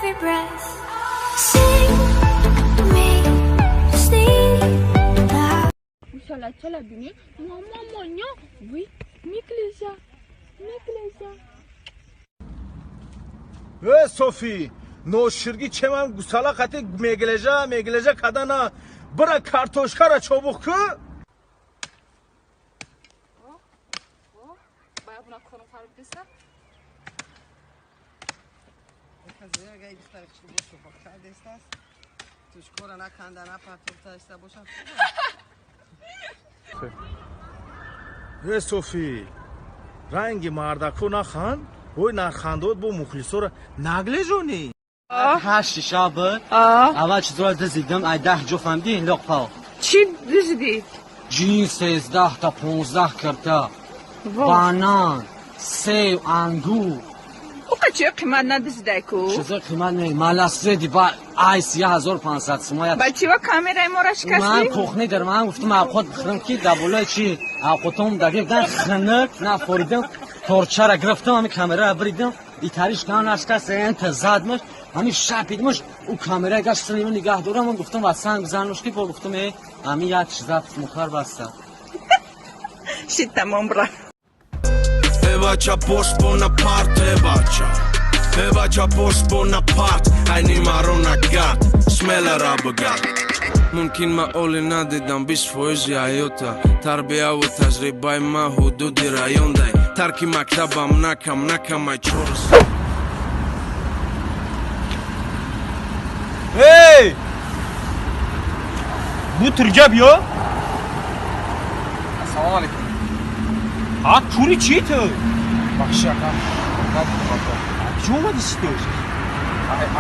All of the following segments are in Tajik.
Every breath. Sing me to sleep now. Гусалачала бинӣ, мама моня вай меглеза, меглеза. Э, Софи, ноширги чемам гусала қати меглежа меглежа кадана бира картошкара чобуқ ку. Баябуна корум хароб деса. Э, Софи, ранги мардаку нахан, ой, нархандод бо мухлисора наглежонӣ. 8 шаб аввал чизоро дизидам, ай 10 ҷо фаҳмидӣ, лоқпав. Чӣ дизидӣ? Ҷин 13 та, 15 кирта, банан, сев, ангур. Оқа чи қимат надизидай ку? Чизо қимат не, маласреди ба айс 1500 сумая. Ба чива камераи моро шикастӣ? Ман кухни дар ман гуфтам авқот бихӯрам, ки дар болои чи авқотом дагирдан хинак нафоридам, торчара гирифтам, ҳами камераро биридам, итариш кан нашкаст, энта задмаш, ҳами шапидмаш, ӯ камера гашт синимо нигаҳ дорам, ман гуфтам ва санг бизанмаш, ки бо гуфтам э ҳами як чиза мухар баста. Шит, тамом, бра. Э бача, бош Бонапарт, э бача, э бача, бош Бонапарт, айни маро нагард, смело ра бигард. Мумкин ма оле надидам 20 фоизи ҳаёта, тарбияву таҷрибаи ма ҳудуди райондай, тарки мактабам накам накамай чорс. Эй, бу турҷа биё. Ассалому алайкум. Ҳа, кури чӣ ту? Бахши, ака. Надидам, ака. Куҷо омадиси ту?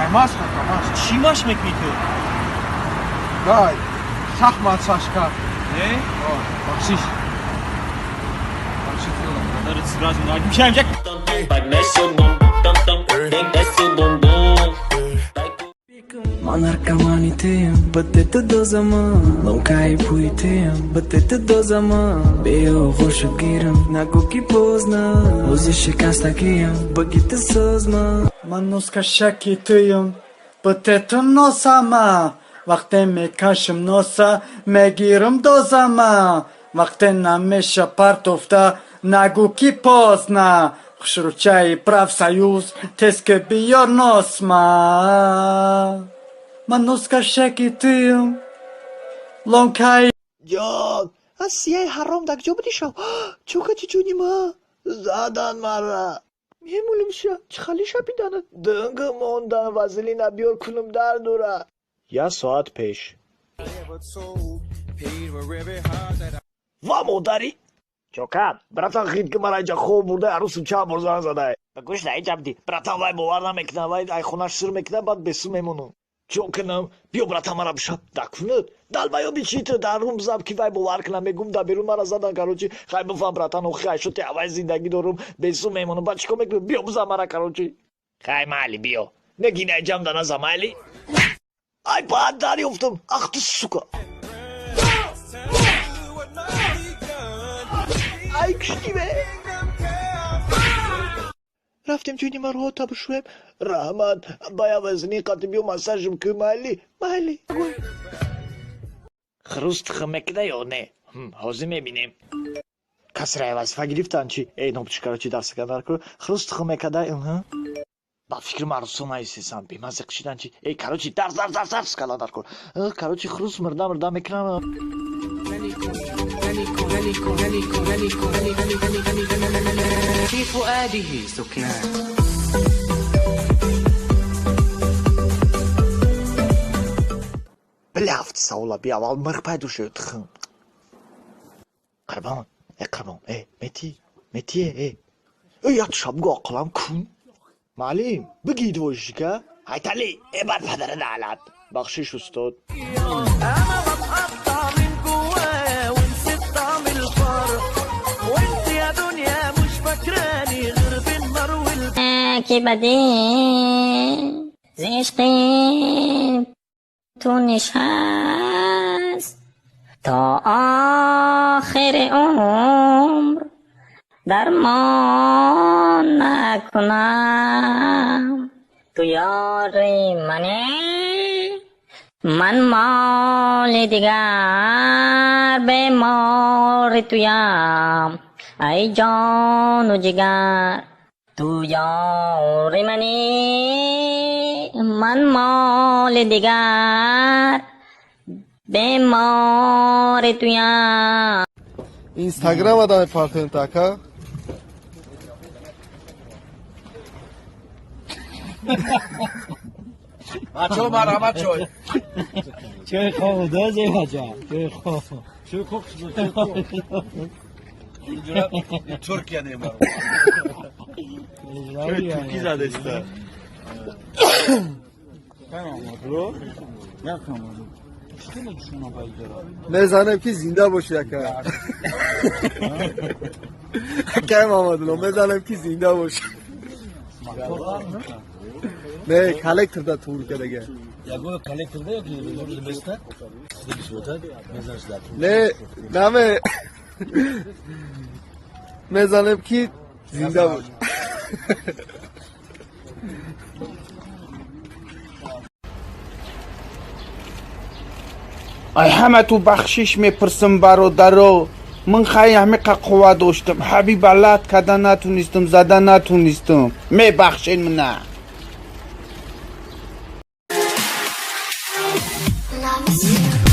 Ай машқ, ака, машқ. Чӣ машқ мекунӣ ту? Да, шахмат, шашка. Не. Бахшиш. Бахшиш, ёлам. Сразу нагимшаем жак. Vai, mexe o bumbum, tam, tam, vem, desce o bumbum. Ман наркомани тиям, бъдете дозама. Ломкаи пуи тиям, бъдете дозама. Биё хошат гирам, нагу ки позна. Ози шикастагиям, бъгите созма. Ман носкашаки туям, бъдете носама. Вақте мекашам носа, мегирам дозама. Вақте намеша партофта, нагу ки позна. Хушручаи профсоюз, тезке биёр носма. Ман носкашаки туям, ломкаи. Ҷон, аз сияи ҳаром дар куҷо будӣ шав? Чӯкачи ҷони ма? Задан мара. Мемулимша, чӣ хали шапиданат? Динг мондан, вазелина биёр кунум дар дура. Як соат пеш. Ва модарӣ? Чокат, братан, хит ки мара инҷа хоб бурда, арӯсум чанд бор занг задай. Ба гӯш на инҷа бидӣ. Братан, вай бовар намекунад, вай ай хонаш сир мекунад, баъд бесум мемонам. Чо кунам? Биё, братан, мара бишаб. Дакунад. Далбаёби чӣ ту дар рум бизаб, ки вай бовар кунад, мегум дар берун мара задан, короче, хай бифаҳм, братан, охи айшоти аввали зиндагӣ дорум, бесум мемонам. Баъд чӣ кор мекунам? Биё бизан мара, короче. Хай майли, биё. Негин айҷам да наза майли. Ай баъд дарёфтам. Ах ту сука. Ай куштиме. Рафтем ҷони мароҳота бишӯем. Раҳмат, бая вазни қати биё массажим кӯ, майли, майли. Хирӯз тухм мекида ё не? Ҳозир мебинем. Касра вазифа гирифтан чӣ? Эй, нобчи, короче, дастакандар ку. Хирӯз тухм мекада? Ба фикри марусо наистесан, бемазза қишидан чӣ? Эй, короче, дарс, дарс, дарс, дарс каландар ку. Короче, хирӯз мирда мирда мекунам. في فؤاده سكنان. Бля, савола би аввал мирғ пайдо шуд тухм. Қурбон, э қурбон, э мети, мети, э. Э як шабгу ақлам кун. Маълим, бигид вожика. Ҳайтали, э бар падара лаълат. Бахшиш, устод. انا بتقطع من جواه ونسيت طعم الفرح وانت يا دنيا مش فاكراني غير بالنار وال ки бадӣ зишқи ту нишаст то охири умр дармон накунам. Ту ёри манӣ, ман моли дигар, бемори туям, ай ҷону ҷигар. Ту ёри манӣ, ман моли дигар, бемори туям. Инстаграм адам партоем така. Бачаҳо, марҳамат, чой. Чой хоб да, бача, чой хоб, чой хоб, чой хоб. Туркия немар. Чой турки задеста. Мезанем ки зинда боши, ака. Акай Мамадулло, мезанем ки зинда боши. Не, коллектор да тур кардага. Ягона коллектор да ёки места Не, наме мезанем ки зинда бош. Ай, ҳамату бахшиш мепурсам, бародаро. Ман хай ҳамиқа қувва доштам, ҳабиба лат када натунистам, зада натунистам, мебахшен мана. Love is you.